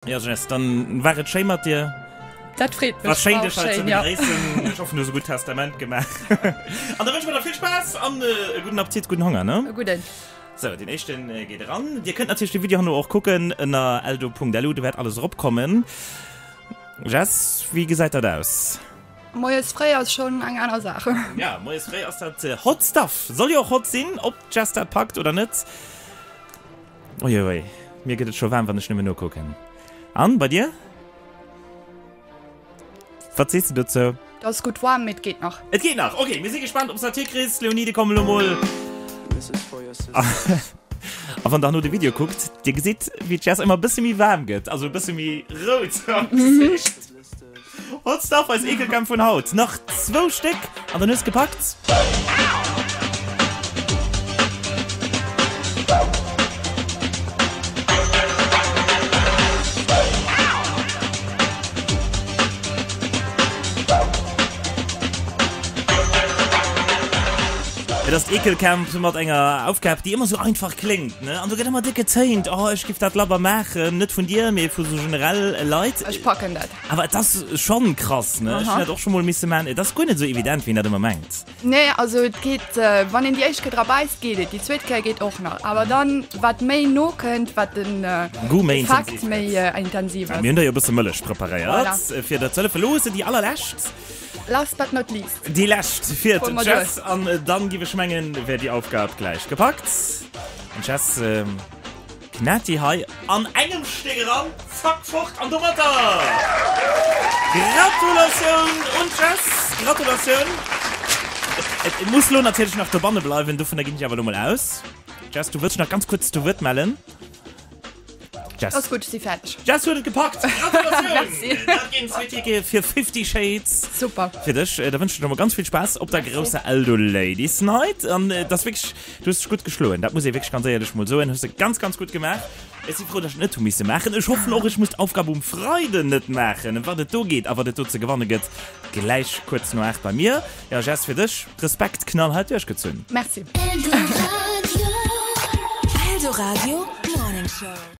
Jo Jess, dann war et schéi mat dir. Dat freet mech. War schéin dech hei ze begréissen. Ech hoffen du hues e gutt Testament gemaach. An da wënsche mer der vill Spaass an e gudden Appetit, gudden Honger, ne? E gudden. Sou, deen éischte geet eran. Dir kënnt natierlech de Video herno och kucken ënner eldo.lu, do wäert alles eropkommen. Jess, wéi gesäit dat aus? Moies fréi ass schonn eng aner Saach. Ja, moies fréi ass dat hot stuff. Soll jo och hot sinn, ob d'Jess dat packt oder net. Uiuiui, mir gëtt et scho waarm, wann ech nëmmen nokucken. An, bei dir? Wat sees de dozou? Et ass gutt waarm, mee et geet nach. Et geet nach, ok. Mir si gespaant, ob s dat hikriss. Leonide, komm elo mol. A wann der herno de Video kuckt, dir gesitt, wéi d'Jess ëmmer e bësse méi waarm gëtt, also e bësse méi rout am Gesicht. Hot Stuff, eis Eekelkämpf vun haut. Nach zwou Stéck an dann hues gepackt. Et ass d'Eekelcamp mat enger Aufgab, déi ëmmer sou einfach kléngt, ne? An do gëtt ëmmer déck getéint, Oh, ech giff dat labber maachen. Net vun dir, mee vu sou generell Leit. Ech packen dat. Awer et ass schonn krass, ne? Ech hunn dat och scho mol misse maachen. Et ass guer net esou evident, wéi een dat ëmmer mengt. Nee, also et geet, wann een déi éischt Kéier dra bäisst, geet et. Déi zweet Kéier geet och nach. Awer dann, wat méi no kënnt, wat den Goût méi Effekt intensiv méi gëtt. intensiv ass. Mir hunn der jo e bësse Mëllech preparéiert, Voilà. fir der ze hëllefen. Elo hues de déi allerlescht. Last but not least. Déi lescht fir Fuer mer duerch. d'Jess. An dann, giff ech mengen, wär déi Aufgab gläich gepackt. An d'Jess knat déi hei an engem Stéck eran. Zack, fort. An domatter Gratulatioun un d'Jess. Gratulatioun. Et muss lo natierlech nach dobanne bleiwen, dovunner ginn ech awer lo mol aus. Jess, du wëlls dech nach ganz kuerz zu Wuert mellen? Jess. Ass gutt, ech si fäerdeg. Jess huet et gepackt! Gratulatioun! Merci! Dat ginn zwee Tickete fir Fifty Shades. Super! Fir dech. Da wënschen ech der mol ganz vill Spaass op der grousser Eldo Ladies Night. An et ass wierklech, du hues dech gutt geschloen, dat muss ee wierklech ganz éierlech mol soen. Hues de ganz, ganz gutt gemaach. Ech si frou, datt ech et net hu misse maachen. Ech hoffen och, ech muss d'Aufgab um Freiden net maachen. Ëm wat et do geet a wat et do ze gewanne gëtt, gläich kuerz no 8 bei mir. Jo, Jess, fir dech, Respekt, knallhart duerchgezunn. Merci. Eldoradio Morning Show.